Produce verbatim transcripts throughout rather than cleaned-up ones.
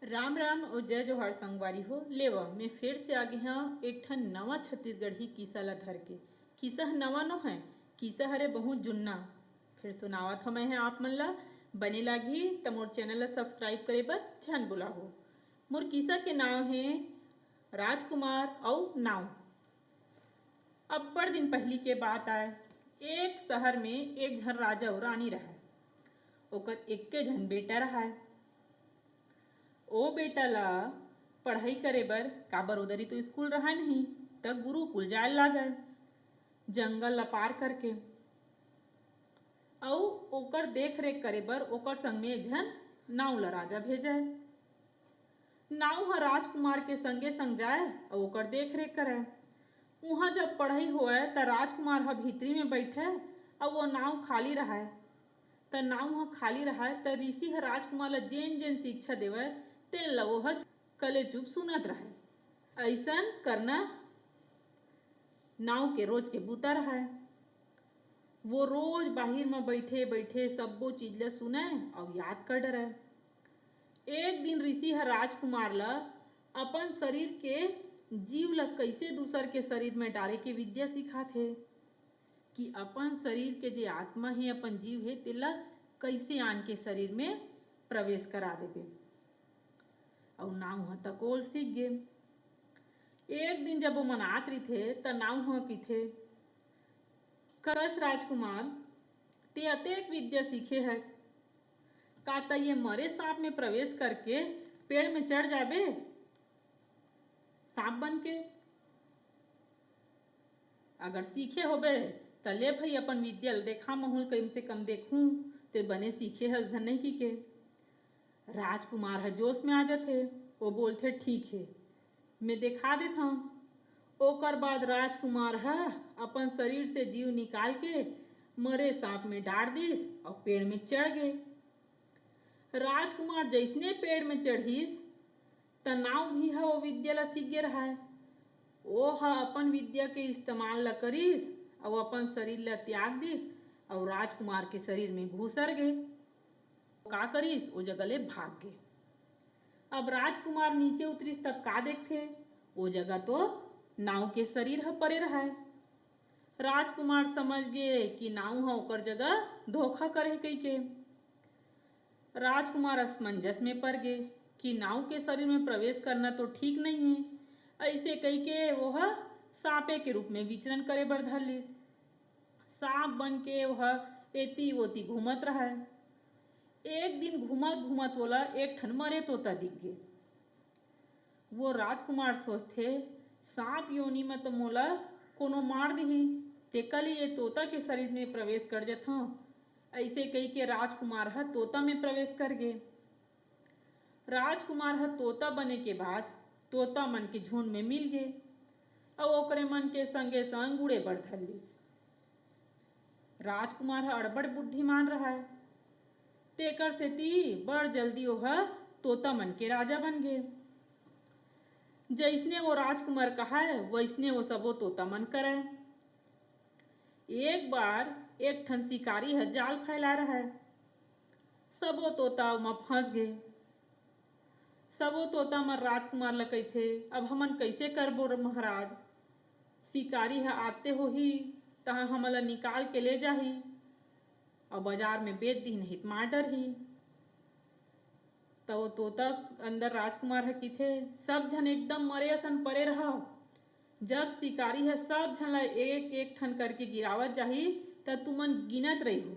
राम राम अउ जय जोहार संगवारी हो। लेवा, मैं फेर से आगे हंव एक ठन नवा छत्तीसगढ़ी किस्सा ला धर के। किस्सा ह नवा नो है, किस्सा हरे बहुत जुन्ना। फेर सुनावत हंव मैं ह आप मन ला। बने लागही त मोर चैनल ला सब्सक्राइब करे बर झन भुलाहू। मोर किस्सा के नाव हे राजकुमार अउ नाव। अब्बड़ दिन पहिली के बात आय। एक शहर में एक झन राजा अउ रानी रहय। ओकर एक्के झन बेटा रहय। ओ बेटा ला पढ़ई करे बर, काबर ओ दरी तो स्कूल रहय नहीं, त गुरुकुल जाय लागय, जंगल ला पार करके। अउ ओकर देख रेख करे बर ओकर संग में एक झन नाव ला राजा भेजय। नाव ह राजकुमार के संगे संग जाय अउ ओकर देख रेख करय। उहाँ जब पढ़ई होवय त राजकुमार ह भीतरी में बइठय अउ ओ नाव खाली रहय। त नाव ह खाली रहय त ऋषि ह राजकुमार ला जेन जेन शिक्षा देवय तेन ला ओ ह कले चुप सुनत रहय। अइसन करना नाव के रोज के बूता रहय। वो रोज बाहिर म बइठे बइठे सब्बो चीज ल सुनय अउ याद कर डरय। एक दिन ऋषि ह राजकुमार ल अपन शरीर के जीव ल कइसे दूसर के शरीर में डारे के विद्या सिखाथे कि अपन शरीर के जे आत्मा हे, अपन जीव हे, तेला कइसे आन के शरीर में प्रवेश करा देबे। अउ नाव ह तकोल सीख गे। एक दिन जब ओमन आत रहिथे, त नाव ह किथे, "कस राजकुमार, ते अतेक विद्या सीखे हस, का त ये मरे सांप में प्रवेश करके पेड़ में चढ़ जाबे सांप बन के? अगर सीखे होबे, त ले भई अपन विद्या ल देखा, महूं ल कम से कम देखूं, ते बने सीखे हस धन नहीं की के।" राजकुमार ह जोश में आ जथे। वो बोलथे, "ठीक हे, मैं देखा देथंव।" ओकर बाद राजकुमार ह अपन शरीर से जीव निकाल के मरे सांप में डार दिस अउ पेड़ में चढ़ गे। राजकुमार जइसने पेड़ में चढ़िस, त नाव भी ह वो विद्या ला सीख गे रहय। ओ ह अपन विद्या के इस्तेमाल ला करिस अउ अपन शरीर ला त्याग दिस अउ राजकुमार के शरीर में घुसर गे। का करिस, ओ जगह ले भाग गे। अब राजकुमार नीचे उतरिस तब का देखथे, ओ जगह तो नाव के शरीर ह परे रहय। राजकुमार समझ गे कि नाव ह ओकर जगह धोखा करे हे कहिके। राजकुमार असमंजस में पर गे कि नाव के शरीर में प्रवेश करना तो ठीक नहीं हे। अइसे कहिके वो ह सांपे के रूप में विचरण करे बर धर लिस। सांप बन के वो ह एती ओती घूमत रहय। एक दिन घूमत घूमत ओला एक ठन मरे तोता दिख गे। वो राजकुमार सोचथे, "सांप योनि म तो मोला कोनो मार दिही, तेकर ले ये तोता के शरीर में प्रवेश कर जथंव।" अइसे कहिके राजकुमार ह तोता में प्रवेश कर गे। राजकुमार ह तोता बने के बाद तोता मन के झुंड में मिल गे अउ ओकरे मन के संगे संग उड़े बर धर लिस। राजकुमार ह अड़बड़ बुद्धिमान रहय, तेकर सेती बड़ जल्दी ओह तोता मन के राजा बन गे। जइसने वो राजकुमार कहय, वइसने वो सबो तोता मन करय। एक बार एक ठन शिकारी ह जाल फैलाए रहय, सबो तोता ओमा फंस गे। सबो तोता मन राजकुमार ल कहिथे, "अब हमन कइसे करबो र महाराज? शिकारी ह आते होही, तहाँ हमन ल निकाल के ले जाही, अउ बाजार में बेच दिही, नहीं त मार डरही।" त वो तोता अंदर राजकुमार ह किथे, "सब झन एकदम मरे असन परे रहव। जब शिकारी ह सब झन ल एक एक ठन करके गिरावत जाही, त तुमन गिनत रहिहू,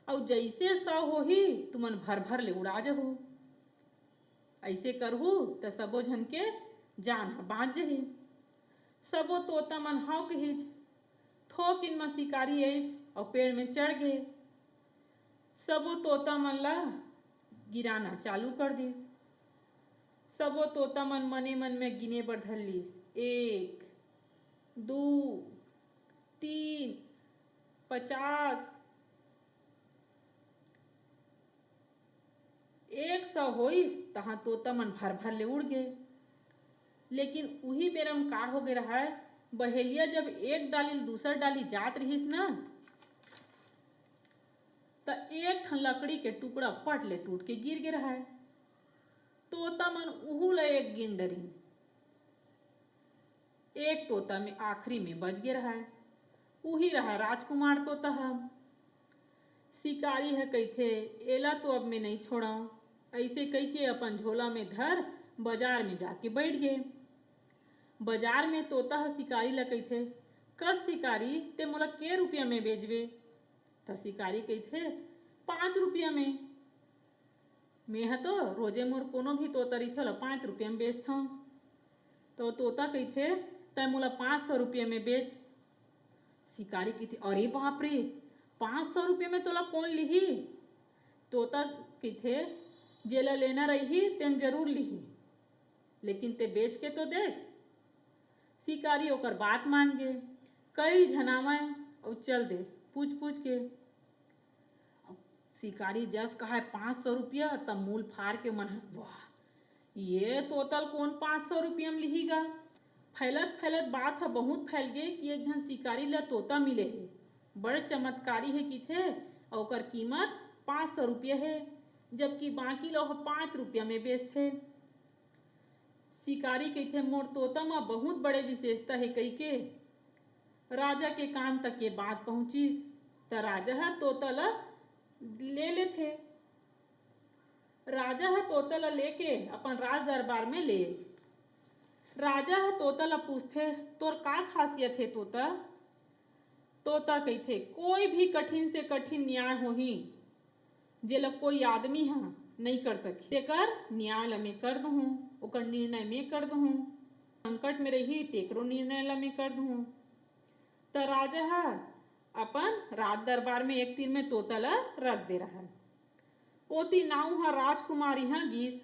अउ जइसे सौ होही, तुमन भर भर ले उड़ा जहू। अइसे करहू, त सबो झन के जान ह बांच जही।" सबो तोता मन हव कहिच। थोकिन म शिकारी आइच अउ पेड़ में चढ़ गे। सबो तोता मन ला गिराना चालू कर दिस। सबो तोता मन मने मन में गिने बर धर लिस, "एक, दू, तीन, पचास।" एक सौ होइस, तहाँ तोता मन भर भर ले उड़ गे। लेकिन उही बेरा म का हो गे रहय, बहेलिया जब एक डाली ले दूसर डाली जात रिहिस न, त एक ठन लकड़ी के टुकड़ा पट ले टूट के गिर गे रहय। तोता मन उहू ल एक गिन डरिन। एक तोता में आखिरी में बच गे रहय, उही रहय राजकुमार तोता ह। शिकारी ह कहिथे, "एला तो अब मैं नइ छोड़ंव।" अइसे कहिके अपन झोला में धर बजार में जाके बइठ गे। बजार में तोता ह शिकारी ल कहिथे, "कस शिकारी, ते मोला के रुपया में बेचबे?" त शिकारी कहिथे, "पाँच रुपया में।" "मेंह तो रोजे मोर कोनो भी तोता रहिथे, ओला पाँच रुपया में बेचथंव।" त तोता कहिथे, "तैं मोला पाँच सौ रुपया में बेच।" शिकारी कहिथे, "अरे बाप रे, पाँच सौ रुपया में तोला कोन लिही?" तोता कहिथे, "जेला लेना रहिही, तेन जरूर लिही, लेकिन ते बेच के तो देख।" शिकारी ओकर बात मान गे। कई झन आवय अउ चल दे, पूछ पूछ के। शिकारी जस कहय पाँच सौ रुपया, त मूल फार के मन ह, "वाह, ये तोता ल कोन पाँच सौ रुपया म लिही गा?" फैलत फैलत बात ह बहुत फैल गे कि एक झन शिकारी ल तोता मिले हे, बड़ चमत्कारी हे किथे, अउ ओकर कीमत पाँच सौ रुपया हे, जबकि बाकी ल ओह पाँच रुपया में बेचथे। शिकारी कहिथे, "मोर तोता म बहुत बड़े विशेषता हे," कहिके राजा के कान तक ये बात पहुंचिस, त राजा ह तोता ल ले लेथे। राजा ह तोता ल लेके अपन राज दरबार में ले आइस। राजा ह तोता ल पूछथे, "तोर का खासियत हे तोता?" तोता कहिथे, "कोई भी कठिन से कठिन न्याय होही, जेला कोई आदमी ह नइ कर सकही, तेकर न्याय ल मैं कर दुहूं, ओकर निर्णय मैं कर दुहूं। संकट में रही, तेकरो निर्णय ल मैं कर दुहूं।" त राजा ह अपन राज दरबार में एक तीर में तोता ल रख दे रहय। ओती नाऊ ह राजकुमार इहाँ गिस,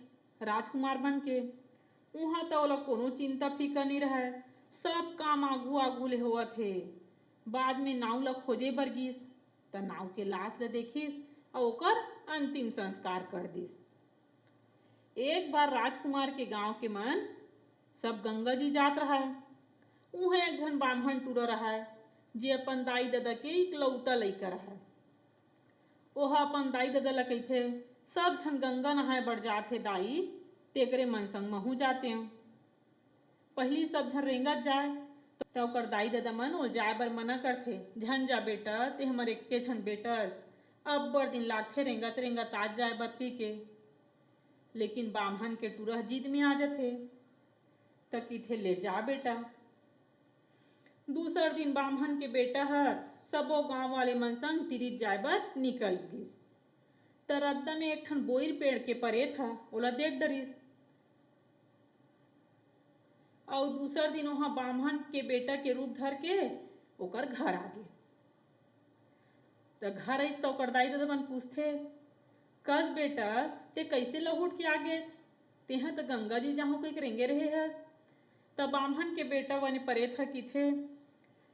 राजकुमार बन के। उहाँ त ओला कोनो चिंता फिकर नइ रहय, सब काम आगू आगू ले होवत हे। बाद में नाऊ ल खोजे बर गिस, त नाऊ के लाश ल देखिस अउ ओकर अंतिम संस्कार कर दिस। एक बार राजकुमार के गांव के मन सब गंगा जी जात रहय। उहें एक झन बाम्हन टूरा रहय, जे अपन दाई ददा के इकलौता लइका रहय। ओहा अपन दाई ददा ल कहिथे, "सब झन गंगा नहाए बर जात हे दाई, तेकरे मन संग महूं जातेंव।" पहिली सब झन रेंगत जाय, त ओकर दाई ददा मन ओला जाय बर मना करथे, "झन जा बेटा, ते हमर एक्के झन बेटस, अब्बड़ दिन लागथे रेंगत रेंगत आज जाय बर," कहिके। लेकिन बाम्हन के टूरा ह जिद में आ जथे, त किथे, "ले जा बेटा।" दूसर दिन बाम्हन के बेटा ह सबो गांव वाले मन संग तिरित जाय बर निकल गिस। त रद्दा में एक ठन बोइर पेड़ के परेत ह ओला देख डरिस। अउ दूसर दिन ओहा बाम्हन के बेटा के रूप धर के ओकर घर आगे। त घर आइस त ओकर दाई ददा मन पूछथे, "कस बेटा, ते कइसे लहुट के आ गेच? तेहा त गंगा जी जाहूं कहिके रेंगे रहे हस।" त बाम्हन के बेटा वने परेत ह किथे,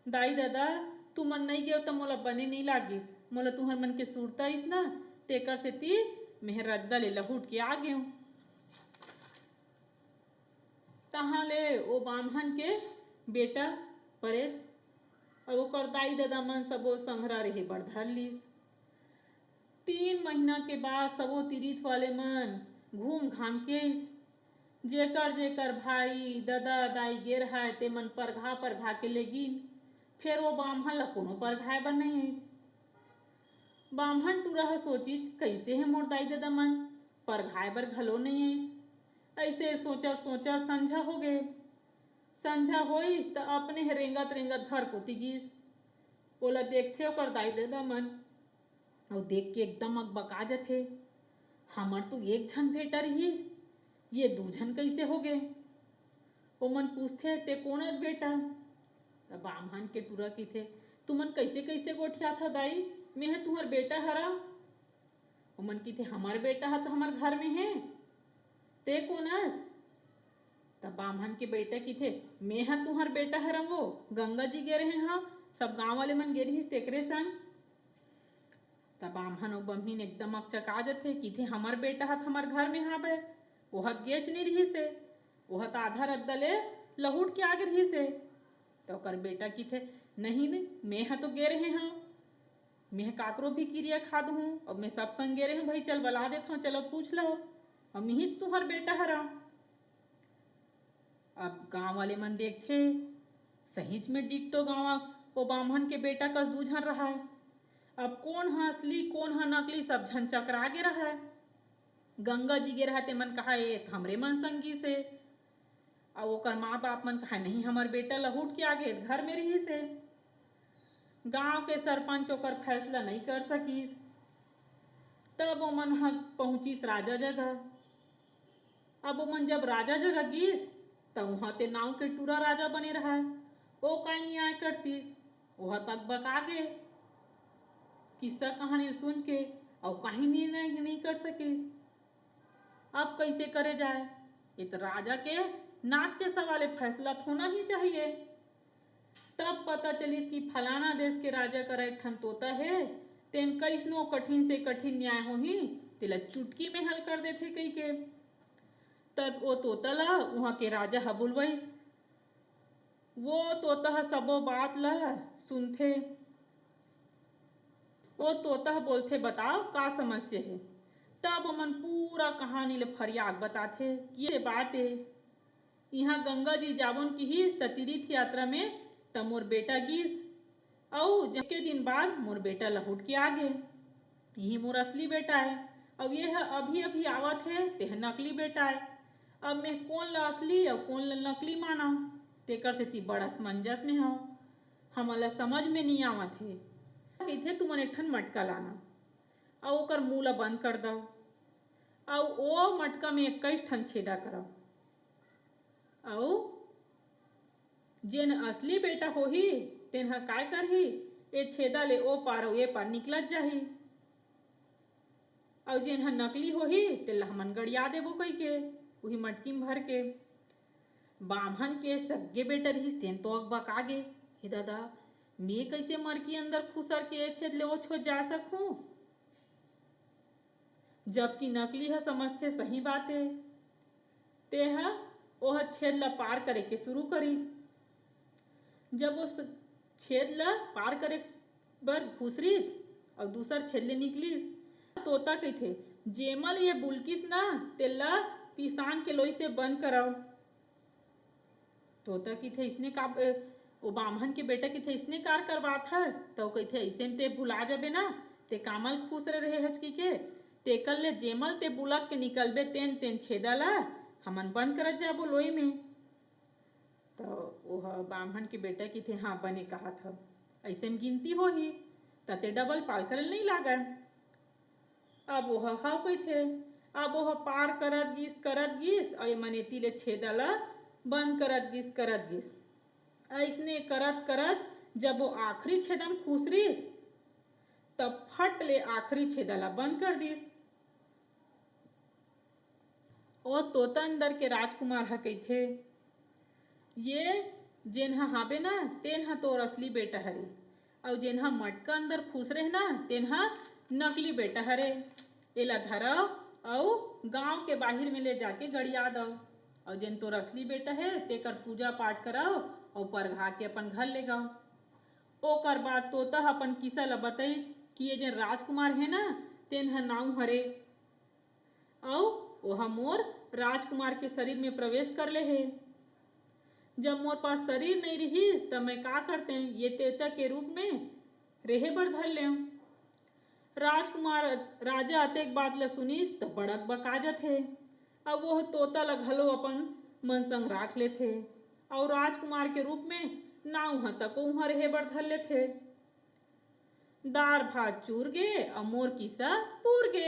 "दाई ददा, तुमन नइ गेव त मोला बने नइ लागिस। मोला तुंहर मन के सुरता आइस न, तेकर सेती मेंह रद्दा ले लहुट के आ गेंव।" तहाँ ले ओ बाम्हन के बेटा परेत अउ ओकर दाई ददा मन सबो संघरा रेहे बर धर लीस। तीन महीना के बाद सबो तिरित वाले मन घूम घाम के आइस। जेकर जेकर भाई, ददा, दाई गे रहय, ते मन परघा परघा के लेगिन। फेर ओ बाम्हन ल कोनो परघाय बर नइ आइस। बाम्हन टूरा ह सोचिस, "कइसे हे मोर दाई ददा मन, परघाय बर घलो नइ आइस।" अइसे सोचत सोचत संझा हो गे। संझा होइस त अपने ह रेंगत रेंगत घर कोती गिस। ओला देखथे ओकर दाई ददा मन, अउ देख के एकदम अकबका जथे, "हमर तो एक झन बेटा रिहिस, ये दू झन कइसे हो गे?" ओमन पूछथे, "ते कोन अस बेटा?" त बाम्हन के टूरा किथे, "तुमन कइसे कइसे गोठियाथव दाई, मेंह तुंहर बेटा हरंव।" ओमन किथे, "हमर बेटा ह तो हमर घर में हे, ते कोन अस?" त बाम्हन के बेटा किथे, "मेंह तुंहर बेटा हरंव वो, गंगा जी गे रहे हंव, सब गांव वाले मन गे रिहिस तेकरे संग।" त बाम्हन अउ बम्हिन एकदम अकचका जथे, किथे, "हमर बेटा ह त हमर घर में हावय, ओह त गेच नइ रिहिस हे, ओह त आधा रद्दा ले लहुट के आगे रिहिस हे।" त ओकर बेटा किथे, "नहीं, मेंह तो गे रहे हंव, मेंह काकरो भी किरिया खा दुहूं, अउ मैं सब संग गे रहे हंव, भई चल बला देथंव, चलो पूछ लव।" अउ मिही तुंहर बेटा हरंव।" अब गांव वाले मन देखथे, सहीच में डिट्टो गांव वो बाम्हन के बेटा कस दू झन रहय। अब कोन ह असली, कोन ह नकली, सब झन चकरा गे रहय। गंगा जी गे रहय, ते मन कहा, "ए त हमरे मन संग गिस हे।" अउ ओकर माँ बाप मन कहा, "नहीं, हमर बेटा लहुट के आगे, घर में रिहिस हे।" गांव के सरपंच ओकर फैसला नइ कर सकिस। तब ओमन ह पहुंचिस राजा जगह। अब ओमन जब राजा जगह गिस, त उहां ते नाव के टूरा राजा बने रहय। ओ काय न्याय करतिस? ओह तक बका गे। किस्सा कहानी सुन के अउ काहीं निर्णय नइ कर सकिस। अब कइसे करे जाय? ये त राजा के नाक के सवाल ए, फैसला त होना ही चाहिए। तब पता चलिस कि फलाना देश के राजा करा एक ठन तोता हे, तेन कइसनो कठिन से कठिन न्याय होही, तेला चुटकी में हल कर देथे कहिके। तब ओ तोता ला उहां के राजा ह बुलवइस। वो तोता ह सबो बात ला सुनथे। वो तोता ह बोलथे, "बताओ, का समस्या हे?" तब ओमन पूरा कहानी ले फरियाक बताथे कि ये बात ए, इहां गंगा जी जाबोन किहिस त तीर्थ यात्रा में, त मोर बेटा गिस, अउ जके दिन बाद मोर बेटा लहुट के आ गे। इही मोर असली बेटा हे, अउ ये ह अभी-अभी आवत हे, तेह नकली बेटा हे। अब मैं कोन ल असली अउ कोन ल नकली मानंव, तेकर सेती बड़ असमंजस में हंव। हमन ल समझ में नइ आवत हे। कहिथे, "तुमन एक ठन मटका लाना, अउ ओकर मुंह ल बंद कर दव, अउ ओ मटका में इक्कीस ठन छेदा करव, अउ जेन असली बेटा होही, तेन ह काय करही, ए छेदा ले ओ पार अउ ए पार निकलत जाही, अउ जेन ह नकली होही, तेला हमन गड़िया देबो," कहिके उही मटकी में भर के। बाम्हन के सग्गे बेटा रिहिस, तेन तो अकबका गे, "हे दादा, मैं कइसे मरकी अंदर खुसर के ए छेद ले ओ छेद जा सकहूं?" जबकि नकली ह समझथे सही बात ए, तेह ओह छेद ल पार करे के शुरू करी। जब ओ स-, छेद ल पार करे बर घुसरिस अउ दूसर छेद ले निकलिस, तोता कहिथे, "जेमल ये बुलकिस ना, तेला पिसान के लोई से बंद करव।" तोता कहिथे, "इसने का, ए, ओ बाम्हन के बेटा कहिथे, 'इसने कार करवात हस?' त ओ कहिथे, 'अइसे में ते भुला जाबे ना, ते कामल खुसरे रहे हच कहिके, तेकर ले जेमल ते बुलक के निकलबे, तेन तेन छेदा ला हमन बंद करत जाबो लोई में।" त ओह बाम्हन के बेटा कहिथे, "हां, बने कहत हव, अइसे में गिनती होही, त ते डबल पार करे ल नइ लागय।" अब ओह हव कहिथे। अब ओह पार करत गिस, करत गिस, अउ एमन एती ले छेदा ल बंद करत गिस, करत गिस। अइसने करत करत जब ओ आखिरी छेदा म खुसरिस, तब फट ले आखिरी छेदा ल बंद कर दिस। ओ तोता अंदर के राजकुमार ह कहिथे, "ये जेन ह हाबे ना, तेन ह तोर असली बेटा हरे, अउ जेन ह मटका अंदर खुसरे हे ना, तेन ह नकली बेटा हरे। एला धरव अउ गांव के बाहिर में ले जाके गड़िया दव, अउ जेन तोर असली बेटा हे, तेकर पूजा पाठ करव अउ परघा के अपन घर ले गव।" ओकर बाद तोता ह अपन किस्सा ल बतइस कि ये जेन राजकुमार हे ना, तेन ह नाव हरे, अउ ओह मोर राजकुमार के शरीर में प्रवेश कर ले हे। जब मोर पास शरीर नइ रिहिस, त मैं का करतें, ये तोता के रूप में रेहे बर धर लेंव। राजकुमार, राजा अतेक बात ल सुनिस, त बड़ अकबका जथे। अब ओह तोता ल घलो अपन मन संग राख लेथे, अउ राजकुमार के रूप में नाव ह तको उहां रेहे बर धर लेथे। दार भात चूर गे, अउ मोर किस्सा पूर गे।